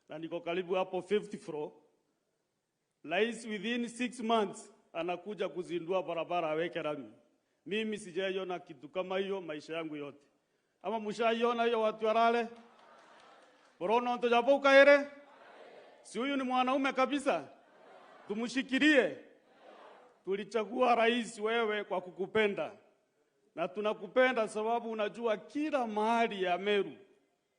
na niko karibu hapo 50 floor. Rais within 6 months anakuja kuzindua barabara aweke lami. Mimi sijaiona kitu kama hiyo maisha yangu yote. Ama mshaiona hiyo, watu wa Lare? Borono ntojapo ere? Si huyu ni mwanaume kabisa? Tumshikilie. Tulichagua rais wewe kwa kukupenda, na tunakupenda sababu unajua kila mahali ya Meru.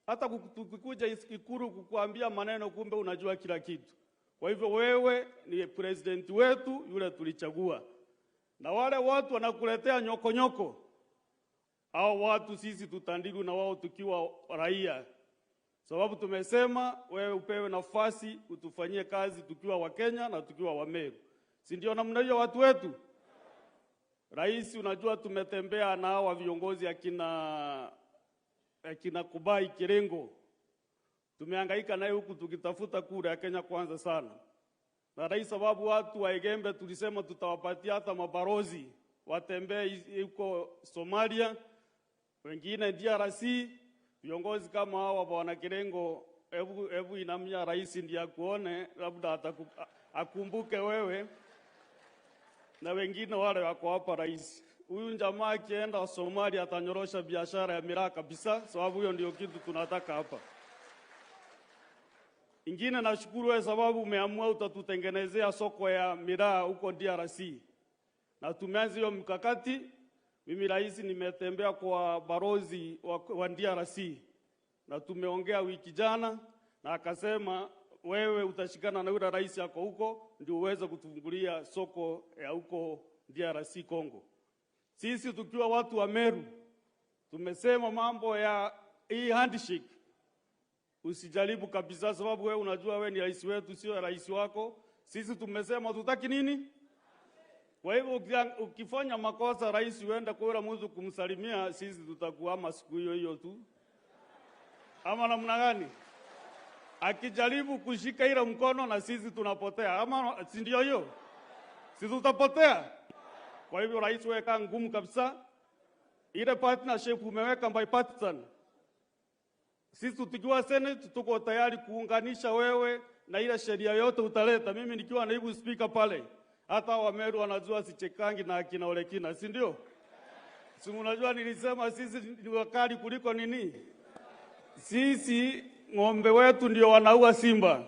Hata tukikuja Ikulu kukuambia maneno, kumbe unajua kila kitu. Kwa hivyo wewe ni president wetu yule tulichagua, na wale watu wanakuletea nyokonyoko, hao watu sisi tutadeal na wao tukiwa raia, sababu tumesema wewe upewe nafasi utufanyie kazi tukiwa Wakenya na tukiwa Wameru, si ndio namna hiyo watu wetu? Rais, unajua tumetembea na hawa viongozi akina Kubai Kirengo, tumehangaika naye huku tukitafuta kura ya Kenya Kwanza sana. Na rais, sababu watu wa Igembe tulisema tutawapatia hata mabalozi watembee huko Somalia, wengine DRC. Viongozi kama hawa bwana Kirengo, hebu inamia rais ndiye akuone, labda akumbuke wewe na wengine wale wako hapa. Rais, huyu jamaa akienda Somalia atanyorosha biashara ya miraa kabisa, sababu hiyo ndio kitu tunataka hapa. Ingine nashukuru wewe sababu umeamua utatutengenezea soko ya miraa huko DRC, na tumeanza hiyo mkakati. Mimi rais, nimetembea kwa balozi wa DRC na tumeongea wiki jana, na akasema wewe utashikana na yule rais yako huko ndio uweze kutufungulia soko ya huko DRC Congo. Sisi tukiwa watu wa Meru tumesema mambo ya hii handshake usijaribu kabisa, sababu wewe unajua wewe ni rais wetu, sio rais wako. Sisi tumesema tutaki nini? Kwa hivyo ukifanya makosa, rais, uende kwa yule mtu kumsalimia, sisi tutakuama siku hiyo hiyo tu, ama namna gani? Akijaribu kushika ile mkono na sisi tunapotea, ama si ndio hiyo? Si tutapotea? Kwa hivyo rais, weka ngumu kabisa ile partnership umeweka bipartisan. Sisi tukiwa Senate tuko tayari kuunganisha wewe na ile sheria yote utaleta. Mimi nikiwa naibu speaker pale, hata Wameru wanajua sichekangi na akina Olekina, si ndio? Si unajua nilisema sisi ni wakali kuliko nini? Sisi ng'ombe wetu ndio wanaua simba.